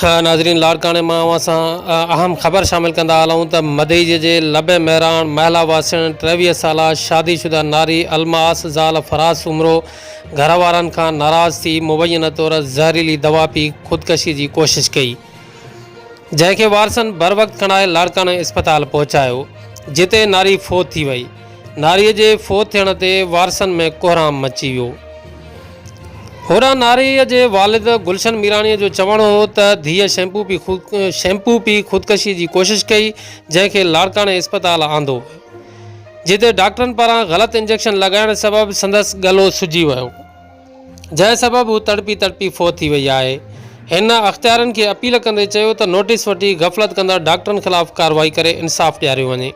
ناظرين لاڙڪاڻي مان اوهان سان اهم خبر شامل ڪندا هلون ته مدئجي جي لب مهراڻ محلا واسڻ 23 سالا شادي شده ناري الماس زال فراز سومرو گهر وارن کان ناراض ٿي مبينه طور زهريلي دوا پي خودڪشي جي ڪوشش ڪئي جنهن کي وارثن بروقت کڻائي لاڙڪاڻي اسپتال پهچايو جتي ناري فوت ٿي وئي ناري جي فوت ٿيڻ تي وارثن ۾ ڪهرام مچي ويو. هوڏانهن ناري جي والد گلشن ميراڻي جو چوڻ هو ته ڌيء شيمپو پي شيمپو پي خودڪشي جي ڪوشش ڪئي جنهن کي لاڙڪاڻي اسپتال آندو ويو جتي ڊاڪٽرن پاران غلط انجيڪشن لڳائڻ سبب سندس ڳلو سجي ويو جنهن سبب هو تڙپي تڙپي فوت ٿي وئي آهي. هن اختيارين کي اپيل ڪندي چيو ته نوٽيس وٺي غفلت ڪندڙ ڊاڪٽرن خلاف ڪارروائي ڪري انصاف ڏياريو وڃي.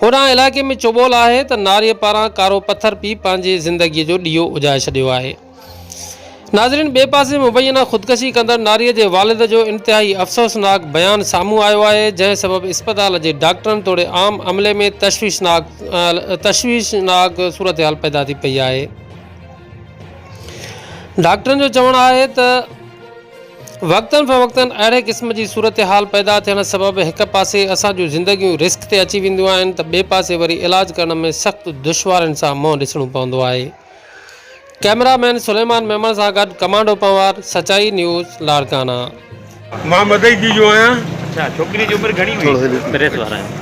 هوڏانهن علائقي ۾ چوٻول آهي ته ناريء پاران ڪارو پٿر پي پنهنجي زندگيء جو ڏيئو اجهائي ڇڏيو آهي. ناظرين ٻئي پاسي مبينا خودڪشي ڪندڙ ناريء جي والد جو انتهائي افسوسناڪ بيان سامهون آيو آهي جنهن سبب اسپتال جي ڊاڪٽرن توڙي عام عملي ۾ تشويشناڪ تشويشناڪ صورتحال پيدا ٿي پئي آهي. ڊاڪٽرن جو چوڻ آهي ته وقتن فوقتن اهڙي قسم جي صورتحال پيدا ٿيڻ سبب هڪ پاسي اسان جون زندگيون رسڪ تي اچي وينديون آهن ته ٻئي پاسي وري علاج ڪرڻ ۾ سخت دشوارين سان منهن ڏسڻو پوندو آهي. ڪئميرا مين سليمان ميمڻ سان گڏ ڪمانڊو پنهوار، سچائي نيوز، لاڙڪاڻا. مان مدئجي جو آهيان. اڇا ڇوڪري جي عمر گهڻي هئي؟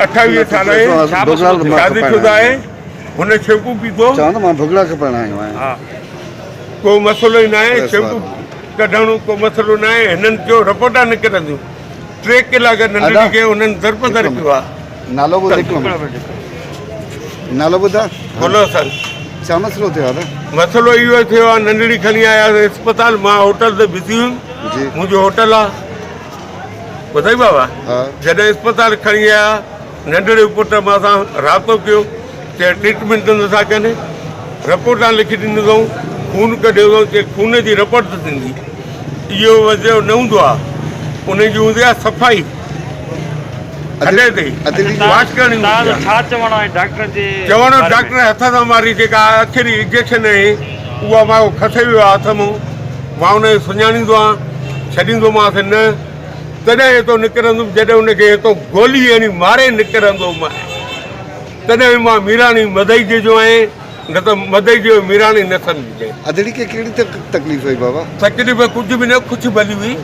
28 سال آهي. شادي شده آهي. هن شيمپو پيتو. چوان ته مان ڀڳڙا کپائڻ آيو آهيان. ڪو مسئلو ئي ناهي شيمپو ڪڍڻ ڪو مسئلو ناهي هنن چيو رپورٽا نڪرنديون 3 ڪلاڪ ننڍڙي کي هنن درپدر ڪيو آهي. نالو ٻڌ هڪ منٽ نالو ٻڌاء. گل حسن. ڇا مسئلو ٿيو آهي؟ مسئلو اهو ٿيو آهي ننڍڙي کڻي آياسين اسپتال مان هوٽل تي بزي هيم منهنجو هوٽل آهي ٻڌائي بابا جڏهن اسپتال کڻي آيا ننڍڙي پٽ مان سان رابطو ڪيو چي ٽريٽمينٽ نٿا ڪن رپورٽا لکي ڏنيون اٿئون خون ڪڍيو اٿئون چي خون جي رپورٽ ٿيندي اهو وجهه نه هوندو آهي ان جي هوندي آهي صفائي کڏي تي واش ڪرڻي هوندي آهي. ڇا چوڻ آهي ڊاڪٽر جي چوڻ ڊاڪٽر هٿ سان ماري جيڪا آخري انجيڪشن هنئي اها مان کسي ويو آهي هٿ مون مان ان کي سڃاڻيندو آهيان ڇڏيندومانس نه تڏهن هتو نڪرندم جڏهن ان کي هتو گولي هڻي ماري نڪرندومانء تڏهن مان ميراڻي مدئجي جو آهيان نه ته مدئجي جو ميراڻي نه سمجهجانء. ادڙي کي ڪهڙي تڪليف هئي بابا؟ تڪليف ڪجهه به نه ڪجهه ڀلي هئي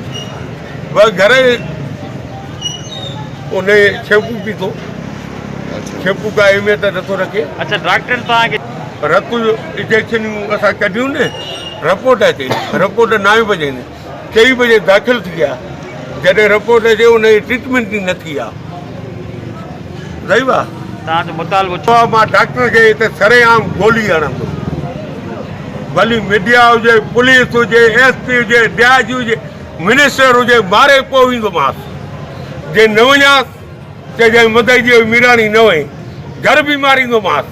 بس گهر ان شيمپو پيتو شيمپو ڪا اهميت نٿو رکي. اڇا ڊاڪٽرن توهان کي. رت جو انجيڪشنون اسان ڪڍيون نه رپورٽ اچي رپورٽ نائين بجي ايندي. چئين بجي داخل ٿي آ جڏهن رپورٽ اچي ان جي ٽريٽمينٽ ئي نه ٿي آ صحيح آ. توهان جو مطالبو ڇا؟ مان ڊاڪٽر کي هتي سري عام گولي هڻندس ڀلي ميڊيا هجي پوليس هجي ايس پي هجي ڊي I جي هجي منسٽر هجي ماري پوء ويندومانس جي نه وڃانس چئجانء مدئجي جو ميراڻي نه وئين گهر به ماريندومانس.